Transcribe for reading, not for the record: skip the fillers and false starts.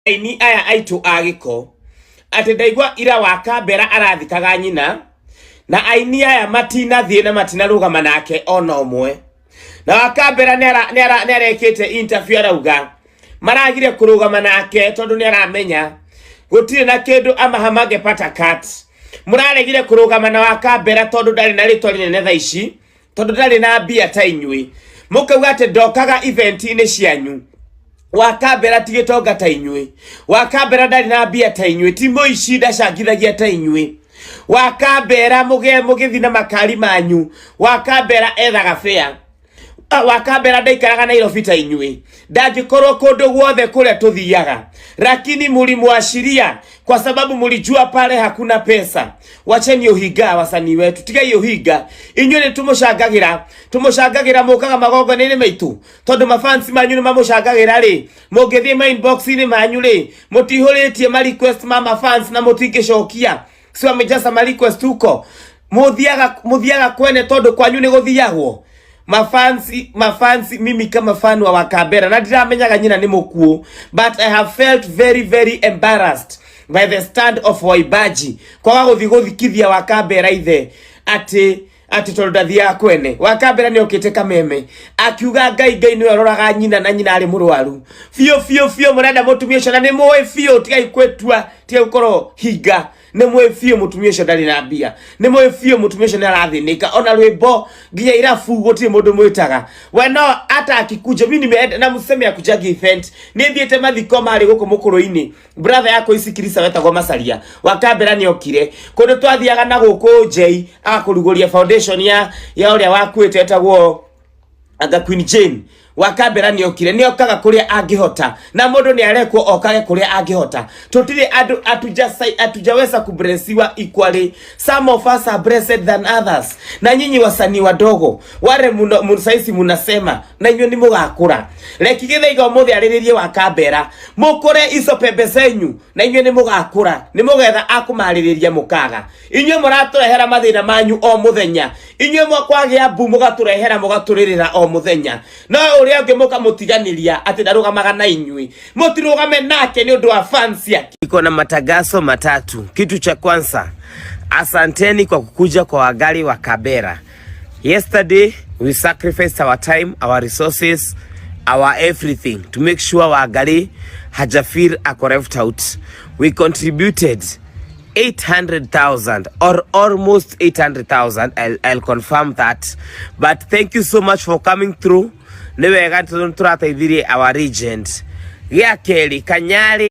Aini aya aitũ a gĩko atĩ ndaigua ira wa Kambera arathikaga nyina na aini aya matinathiĩ na matinarũgama nake ona ũmwe. Na wa Kambera nĩ arekĩte interview, arauga maragire kũrũgama nake tondũ nĩ aramenya gũtirĩ na kĩndũ amaha mangepata cut. Mũraregire kũrũgama na wa Kambera tondũ ndarĩ na rĩtwa rĩnene thaa ici, tondũ ndarĩ na mbia ta inyuĩ, mũkauga atĩ ndokaga event-inĩ cianyu. Wakambera ti gĩtonga ta inyuĩ, Wakambera ndarĩ na mbia ta inyuĩ, ti mũici, ndacangithagia ta inyuĩ. Wakambera mũge mũgĩthi na makari manyu, Wakambera ethaga fare. Wakambera ndaikaraga Nairobi ta inyuĩ, ndangĩkorwo kũndũ guothe kũrĩa tũthiaga, lakini mulimwashiria kwa sababu mulijua pale hakuna pesa. Wacheni uhinga, wasanii wetu, tigai uhinga. Inyuĩ nĩ tũmũcangagĩra, tũmũcangagĩra, mũkaga magongona-inĩ maitũ tondũ mafansi manyu nĩ mamũcangagĩra rĩ, mũngĩthiĩ ma inbox-inĩ manyu rĩ, mũtihũrĩtie ma request ma mafans na mũtingĩcokia, si wamejaza ma request huko. Mũthiaga, mũthiaga kwene tondũ kwanyu nĩ gũthiagwo mafansi. Mafansi, mimi kama fan wa Wakambera na ndiramenyaga nyina nĩ mũkuũ, but I have felt very very embarrassed by the stand of waimbaji kwaga gũthiĩ gũthikithia Wakambera ithe atĩ tondũ ndathiaga kwene. Wakambera nĩ okĩte Kameme akiuga Ngai, Ngai nĩwe ũroraga nyina na nyina arĩ mũrwaru biũ biũ biũ. Mũrenda mũtumia ũcio na nĩ mũĩ biũ, tigai gwĩtua, tigai gũkorwo hinga. Nĩ mũĩ biũ mũtumia ũcio ndarĩ na mbia, nĩ mũĩ biũ mũtumia ũcio nĩ arathĩnĩka, ona rwĩmbo nginya irabu gũtirĩ mũndũ mwĩtaga. We no hata akikuja, mimi nimeenda na mseme akujagi event. Nĩ thiĩte mathiko marĩ gũkũ mũkũrũ-inĩ, brother yako ici kirisa wetagwo Macaria, Wakambera nĩ okire kũndũ twathiaga na gũkũ njei agakũrugũria foundation ya ũrĩa wakuĩte etagwo anga Queen Jane. Wakambera nĩ okire, nĩ okaga kũrĩa angĩhota, na mũndũ nĩ arekwo okage kũrĩa angĩhota. Tũtirĩ andũ hatujaweza kublessiwa equally. Some of us are blessed than others. Na nyinyi wasanii wadogo wale saizi munasema, na inyuĩ nĩ mũgakũra. Reki Gĩthaiga ũmũthĩ arĩrĩrie Wakambera, mũkũre ico pembe cenyu, na inyuĩ nĩ mũgakũra, nĩ mũgetha akũmarĩrĩria mũkaga. Inyuĩ mũratũrehera mathĩna manyu o mũthenya, inyuĩ kwagĩa mbu mũgatũrehera, mũgatũrĩrĩra o mũthenya, no ũrĩa ũngĩ mũkamũtiganĩria atĩ ndarũgamaga na inyuĩ, mũtirũgame nake nĩ ũndũ wa fans yake. Iko na matangazo matatu. Kitu cha kwanza, asanteni kwa kukuja kwa Wangari wa Kabera. Yesterday we sacrificed our time, our resources, our everything to make sure Wangari hajafeel ako left out. We contributed 800,000 or almost 800,000. I'll confirm that. But thank you so much for coming through. Nĩ wega tondũ tũrateithirie our regent. Gĩa kerĩ, Kanyari.